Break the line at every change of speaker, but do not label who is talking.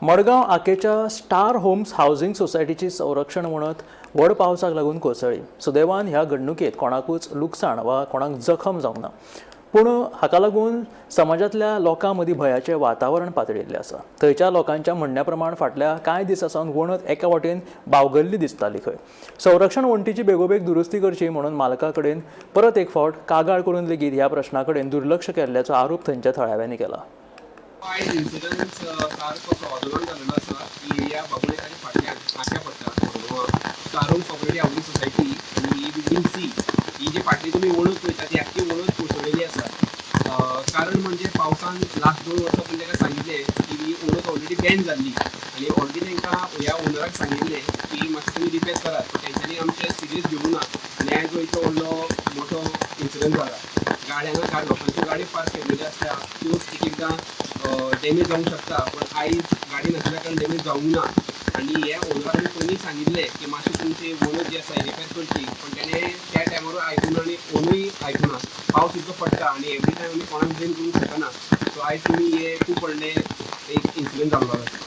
Madgaon आकेच्या star Holmes housing सोसायटीची संरक्षण वणत व्हड पावसाक लागून कोसळ्ळी. सुदैवान ह्या घडणुकेत कोणाकूच लुकसाण वा कोणाक जखम जावंक ना, पूण हाका लागून समाजांतल्या लोकां मदीं भंयाचें वातावरण पातळिल्लें आसा. थंयच्या लोकांच्या म्हणण्या प्रमाण फाटल्या कांय दिसां सावन वणत एका वाटेन बावगल्ली दिसताली खंय. संरक्षण वण्टीची बेगोबेग दुरुस्ती करची म्हणून मालका कडेन परत एक फावट कागाळ करून लेगीत ह्या प्रश्ना कडेन दुर्लक्ष केल्ल्याचो आरोप थंयच्या थळाव्यांनी केला.
आयज इन्सिडन्स सारको 2:15 जाल्लो आसा. ही एरिया बाबुळेकाच्या फाटल्यान आख्या पडटा मडगांवां. Star Homes cooperative housing society आनी ही बिल्डींग सी, ही जी फाटली तुमी वणत पळयता ती आख्खी वणत कोसळलेली आसा. कारण म्हणजे पावसान लास्ट 2 वर्सां पण ताका सांगिल्लें की ही वणत ऑलरेडी बॅन जाल्ली आनी ऑलरेडी तांकां ह्या ओनराक सांगिल्लें की मातशें तुमी रिपेर करात, पण तेंच्यांनी आमचें सिरियस घेवंक ना आनी आयज हो इतलो व्हडलो मोठो इन्सिडंट जाला. गाड्यांक लोकांच्यो गाडी पार्क केल्लेल्यो आसता, त्यो एक एकदां डॅमेज जावंक शकता, पण आयज गाडी नासल्या कारणान डॅमेज जावंक ना. आनी हे ओनराक आमी पयलीं सांगिल्लें की मातशी तुमची वणत जी आसा रिपेर करची, पण तेणें त्या टायमारूय आयकूना आनी ओनूय आयकूना. पावस इतलो पडटा आनी एवरी टायम आमी कोणाक ब्लेम करूंक शकना. सो आयज तुमी हे खूब व्हडलें एक इन्सिडंट जाल्लो आसा.